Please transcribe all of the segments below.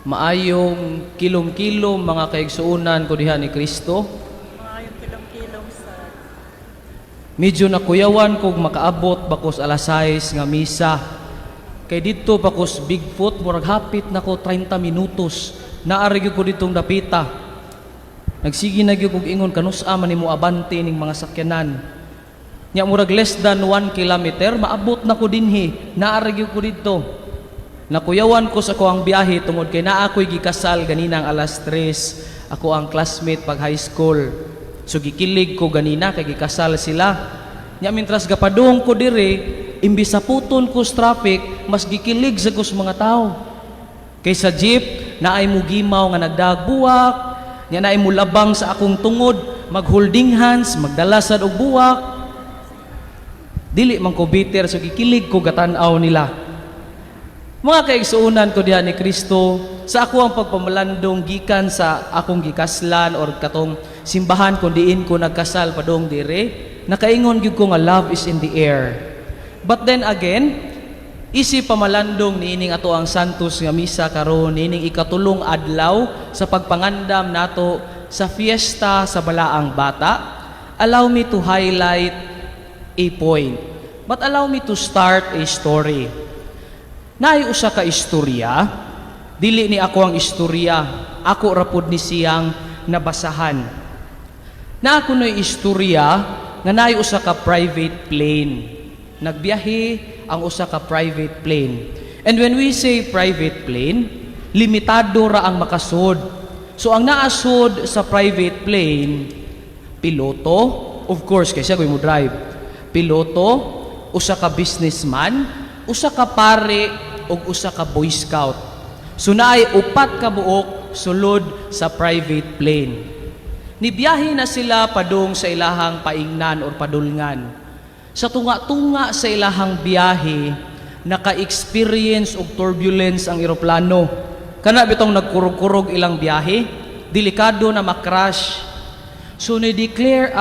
Maayong kilom-kilom, mga kaigsuonan ko diha ni Kristo. Maayong kilom-kilom sa Medyo nakuyawan kog makaabot bakos alas 6 nga misa. Kay didto pa kos Bigfoot, murag hapit nako 30 minutos. Naa ra gyud ko ditong dapita. Nagsige na gyud kog ingon, kanus-a man nimo abante ning mga sakyanan. Nya murag less than 1 kilometer maabot na ko dinhi. Naa ra gyud ko didto. Nakuyawan ko sa akoang biyahe tungod kay naa ko'y gikasal ganinang alas 3. Ako ang classmate pag high school. So gikilig ko ganina kay gikasal sila. Nya mintras gapadung ko dire, imbis saputon ko sa traffic, mas gikilig sa ko sa mga tao. Kay sa jeep, naay mugimaw nga nagdag buwak, nya naay mulabang sa akong tungod, mag-holding hands, magdala sad og buwak. Dili man ko bitter, so gikilig ko gatan-aw nila. Mga kaigsuonan ko diha ni Kristo, sa ako ang pagpamalandong gikan sa akong gikaslan or katong simbahan kung diin ko nagkasal padong dire, nakaingon gyud ko nga love is in the air. But then again, isi pamalandong niining ato ang Santos nga misa karon, niining ikatulong adlaw sa pagpangandam nato sa fiesta sa Balaang Bata, allow me to highlight a point. But allow me to start a story. Naay usa ka istorya, dili ni ako ang istorya, ako ra pud ni siyang nabasahan. Na ako no'y istorya nga naay usa ka private plane. Nagbiyahe ang usa ka private plane. And when we say private plane, limitado ra ang makasud. So ang naasod sa private plane, piloto, of course, kay siya mo drive. Piloto, usa ka businessman, usa ka pare ug usa ka boy scout. So naay upat ka buok sulod sa private plane. Nibiyahe na sila padung sa ilahang paingnan or padulngan. Sa tunga-tunga sa ilahang biyahe, naka-experience og turbulence ang eroplano. Kana bitong nagkurog-kurog ilang biyahe, delikado na makrash. So ni-declare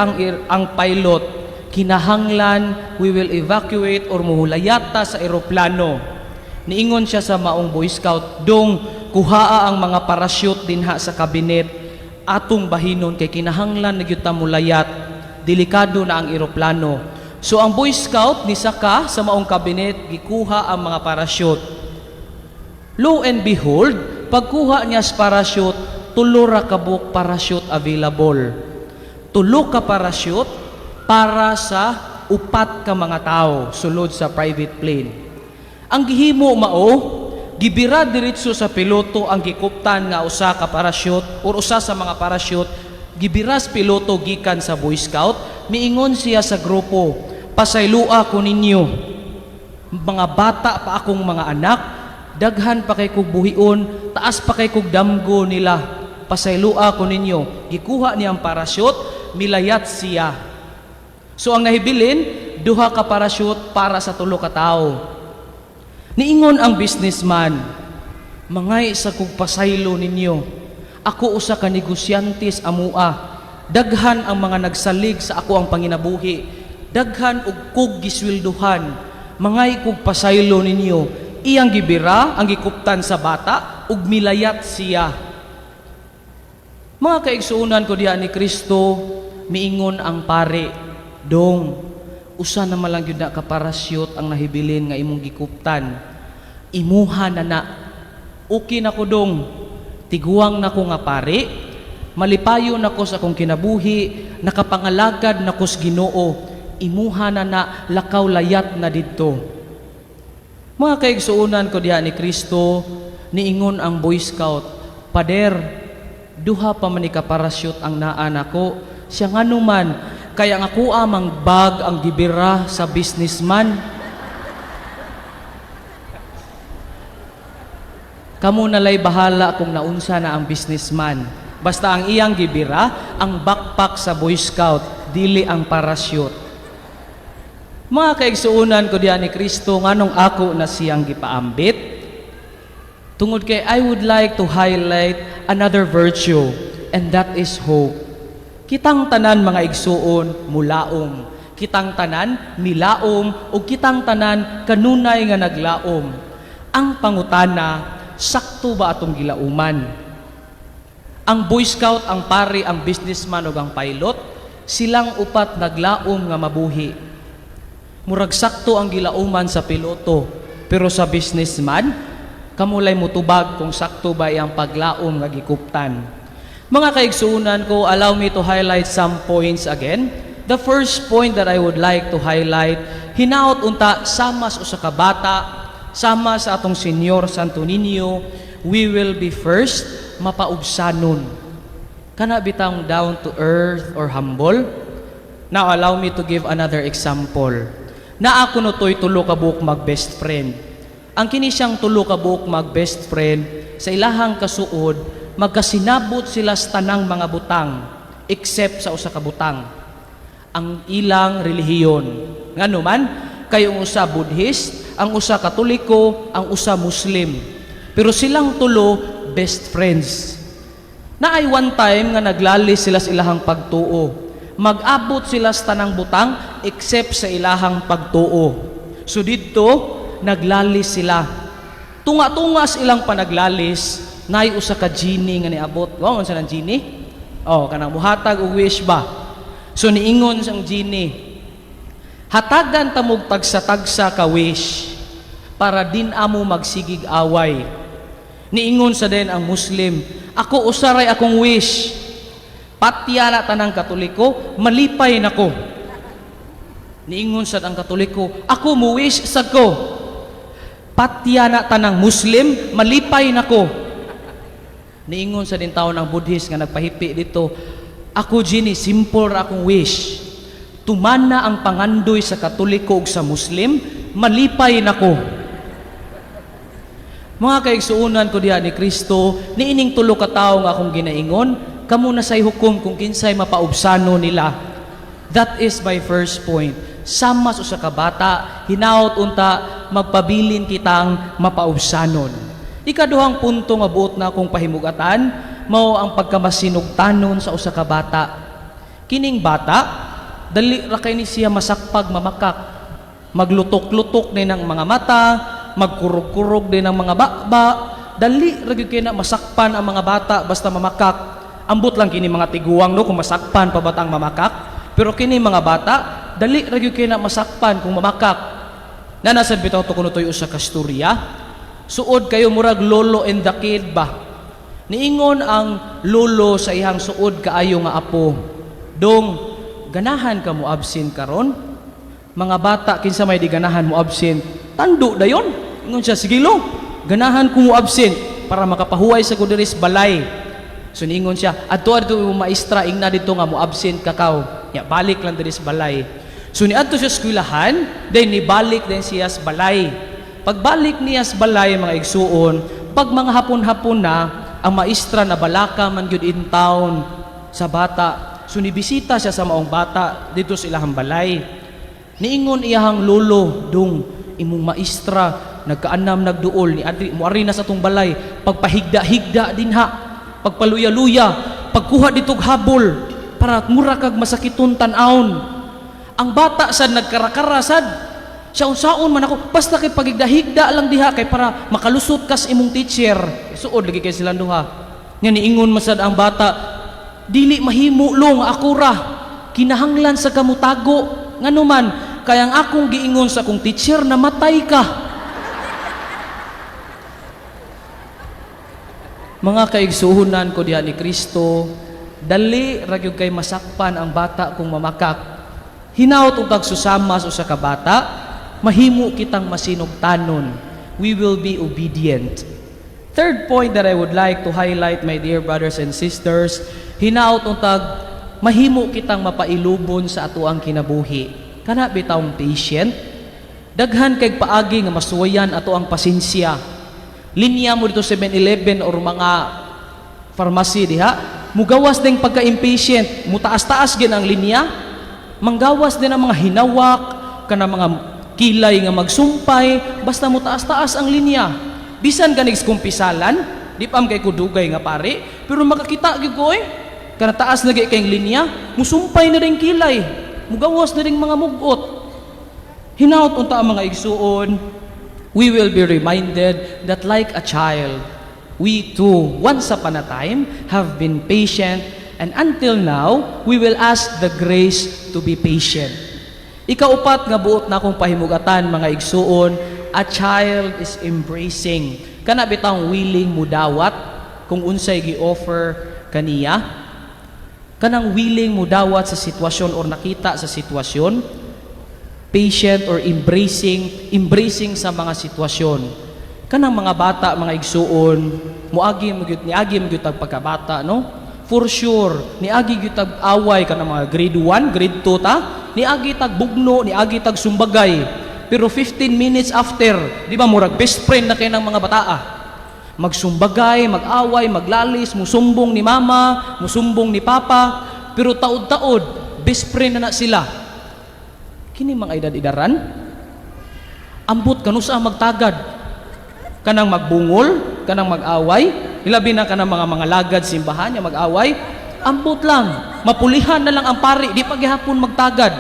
ang pilot, "Kinahanglan we will evacuate or muhulayat ta sa eroplano." Niingon siya sa maong boy scout, "Dong, kuhaa ang mga parachute dinha sa cabinet, atong bahinon kay kinahanglan na gyud ta mulayat, delikado na ang eroplano." So ang boy scout nisaka sa maong cabinet, gikuha ang mga parachute. Lo and behold, pagkuha niya sa parachute, tulo ra ka buok parachute available. Tulo ka parachute para sa upat ka mga tao sulod sa private plane. Ang gihimo mao, gibira diretso sa piloto ang gikuptan nga usa ka parachute or usa sa mga parachute, gibiras piloto gikan sa boy scout. Miingon siya sa grupo, "Pasaylua ko ninyo. Mga bata pa akong mga anak, daghan pa kay kog buhion, taas pa kay kog damgo nila. Pasaylua ko ninyo." Gikuha niya ang parachute, milayat siya. So ang nahibilin, duha ka parachute para sa tulo ka tawo. Niingon ang businessman, "Mangay sa kog pasaylo ninyo. Ako usa ka negosyante sa amua. Daghan ang mga nagsalig sa ako ang panginabuhi. Daghan og kog gisweldohan. Mangay kog pasaylo ninyo." Iyang gibira ang gikuptan sa bata ug milayat siya. Mga kaigsuonan ko diha ni Kristo, miingon ang pare, "Dong, usa na man lang gyud na ka parachute ang nahibilin nga imong gikuptan. Imuha na na." "Okay na ko, dong. Tiguang na ko nga pare, malipayo na ko sa akong kinabuhi, nakapangalagad na ko sa Ginoo. Imuha na na, lakaw layat na didto." Mga kaigsuonan ko diha ni Kristo, niingon ang boy scout, "Pader, duha pa man ni ka parachute ang naa nako." "Siya nganuman?" "Kaya nga akoa mang bag ang gibira sa businessman." Kamo nalay bahala kung naunsa na ang businessman. Basta ang iyang gibira, ang backpack sa boy scout, dili ang parachute. Mga kaigsuonan ko diha ni Kristo, nganong ako na siyang gipaambit? Tungod kay I would like to highlight another virtue, and that is hope. Kitang tanan, mga igsuon, mulaom. Kitang tanan milaom ug kitang tanan kanunay nga naglaom. Ang pangutana, Sakto ba atong gilauman? Ang Boy Scout, ang pari, ang businessman ug ang pilot, silang upat naglaom nga mabuhi. Murag sakto ang gilauman sa piloto, pero sa businessman, kamo lay mutubag kung sakto ba iyang paglaom nga gikuptan. Mga kaigsuunan ko, allow me to highlight some points again. The first point that I would like to highlight, hinaot unta sama sa usa ka bata, sama sa atong Senyor Santo Niño, we will be first mapaubsanon. Kana bitang down to earth or humble? Now allow me to give another example. Naa kuno to'y tulo ka buok mag best friend. Ang kini siyang tulo ka buok mag best friend sa ilahang kasuod, magkasinabot sila sa tanang mga butang except sa usa ka butang, ang ilang relihiyon. Ngano man, kay ang usa Buddhist, ang usa Katoliko, ang usa Muslim. Pero silang tulo best friends. Naay one time nga naglalis sila sa ilahang pagtuo. Mag-abot sila sa tanang butang except sa ilahang pagtuo. So didto naglalis sila. Tunga-tunga sa ilang panaglalis, naay usa ka genie nga niabot. Wow, unsa nang genie? Oh, kanang muhatag og wish ba? So niingon sang genie, "Hatagan ta mog tagsa-tagsa ka wish para di na mo magsigig away." Niingon sa din ang Muslim, "Ako usa ray akong wish. Patya na tanang Katoliko, malipay nako." Niingon sad ang Katoliko, "Ako mo wish sad ko. Patya na tanang Muslim, malipay nako." Niingon sa din taon ang Buddhist nga nagpahipi dito, "Ako, genie, simple ra akong wish. Tumana ang pangandoy sa Katoliko ug sa Muslim, malipay nako." Mga kaigsuunan ko diha ni Kristo, niining tulo ka tawo nga akong ginaingon, kamo na say hukom kung kinsay mapaubsano nila. That is my first point. Sama sa usa ka bata, hinaot unta magpabilin kitang mapaubsanon. Ikaduhang punto nga buot na akong pahimugatan, mao ang pagkamasinugtanon sa usa ka bata. Kining bata, dali ra kay ni siya masakpag mamakak. Maglutok-lutok din ang mga mata, magkurog-kurog din ang mga baba, dali ra gyud kay na masakpan ang mga bata basta mamakak. Ambot lang kini mga tiguang, no, kung masakpan pa batang mamakak. Pero kini mga bata, dali ra gyud kay na masakpan kung mamakak. Naa sad bitaw to kuno to'y usa ka storya. Suod kayo, murag lolo and the kid ba. Niingon ang lolo sa iyang suod kaayo nga apo, "Dong, ganahan ka mo absent karon?" "Mga bata, kinsa may di ganahan mo absent? Tando dayon." Ingon siya, "Sige lo, ganahan ko mo absent para makapahuway sa ko diri sa balay." So niingon siya, "Adto adto mo maestra, ingna dito nga mo absent ka kaw. Ya, balik lang diri sa balay." So niadto siya sa eskwelahan, then nibalik din siya sa balay. Pagbalik niya sa balay, mga igsuon, pag mga hapon-hapon na, ang maestra na balaka man gyud in town sa bata. So nibisita siya sa maong bata dito sa ilahang balay. Niingon iyahang lolo, "Dong, imong maestra nagkaanam nagduol ni adri mo ari na sa atong balay, pagpahigda-higda dinha, pagpaluya-luya, pagkuha ditog habol para mura kag masakiton tan-awon." Ang bata sad nagkarakara sad. Siya, "Unsaon man ako, basta kay pagigda-higda lang diha kay para makalusot kas imong teacher." Suod lagi kay silang duha. Nga niingon masad ang bata, "Dili mahimo long ako ra. Kinahanglan sa kamutago. Ngano man, kay ang akong giingon sa akong teacher, namatay ka." Mga kaigsuhunan ko diha ni Kristo, dali ra gyud kay masakpan ang bata kung mamakak. Hinaot og pagsusama sa usa ka bata, mahimo kitang masinugtanon. We will be obedient. Third point that I would like to highlight, my dear brothers and sisters, hinaot untag mahimo kitang mapailubon sa atoang kinabuhi. Kana bitawng patient, daghan kay paagi nga masuwayan ato ang pasensya. Linya mo dito 7-Eleven or mga pharmacy diha, mugawas din pagka-impatient, mutaas-taas gin ang linya, manggawas din ang mga hinawak, kana mga kilay nga magsumpay, basta mutaas-taas ang linya. Bisan ganig kumpisalan, di pa man kay kudugay nga pare, pero makakita gyud ko eh. Kana taas na kay linya, musumpay na rin kilay, mugawas na rin mga mugot. Hinaot unta ang mga igsuon, We will be reminded that like a child, we too, once upon a time, have been patient, and until now, we will ask the grace to be patient. Ikaupat nga buot na akong pahimugatan, mga igsuon, a child is embracing. Kana bitang willing mudawat kung unsay gi-offer kaniya. Kanang willing mudawat sa sitwasyon or nakita sa sitwasyon, patient or embracing, embracing sa mga sitwasyon. Kanang mga bata, mga igsuon, muagi mo gyud, niagi mo gyud tag pagkabata, no? For sure, niagi gyud tag away kanang mga grade 1, grade 2 ta, niagi tag bugno, niagi tag sumbagay. Pero 15 minutes after, di ba murag best friend na kay ng mga bataa? Magsumbagay, mag-away, maglalis, musumbong ni mama, musumbong ni papa, pero taod-taod, best friend na na sila. Kini mga edad-edaran, ambot kanusa magtagad. Kanang magbungol, kanang mag-away, ilabi na kanang mga lagad simbahan nga mag-away, ambot lang, mapulihan na lang ang pari, di pa gihapon magtagad.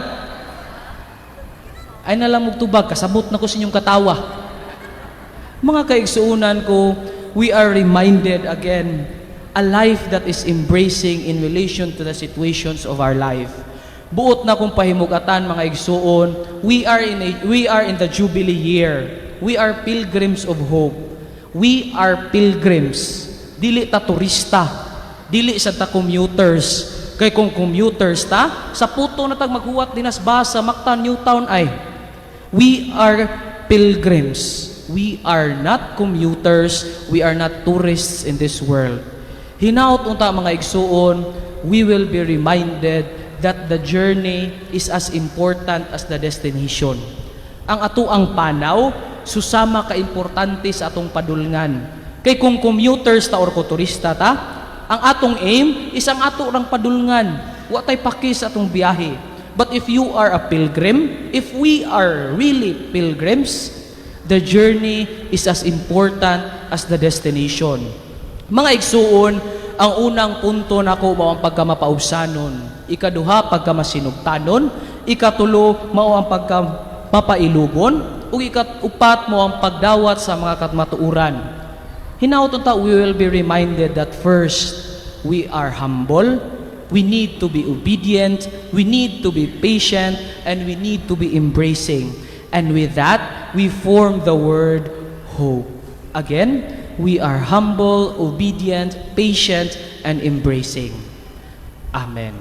Ay na lang tubag, kasabot na ko sa inyong katawa. Mga kaigsuunan ko, we are reminded again, a life that is embracing in relation to the situations of our life. Buot na kong pahimugatan, mga igsuon, we are in the Jubilee year. We are pilgrims of hope. We are pilgrims. Dili ta turista. Dili sa ta commuters. Kay kung commuters ta, sa puto na tag maghuwat dinas bus sa Mactan Newtown ay. We are pilgrims. We are not commuters. We are not tourists in this world. Hinaot unta, mga igsuon, we will be reminded that the journey is as important as the destination. Ang atoang panaw, susama ka-importante sa atong padulngan. Kay kung commuters ta or ko turista ta, ang atong aim is ang ato rang padulngan. Wa tay paki sa atong biyahe. But if you are a pilgrim, if we are really pilgrims, the journey is as important as the destination. Mga igsuon, ang unang punto nako mao ang pagkamapaubsanon. Ikaduha, pagkamasinugtanon. Ikatulo, mao ang pagkamapailugon. Ug ikaupat, mao ang pagdawat sa mga kamatuoran. Hinaot unta we will be reminded that first, we are humble, we need to be obedient, we need to be patient, and we need to be embracing. And with that, we form the word "hope." Again, we are humble, obedient, patient, and embracing. Amen.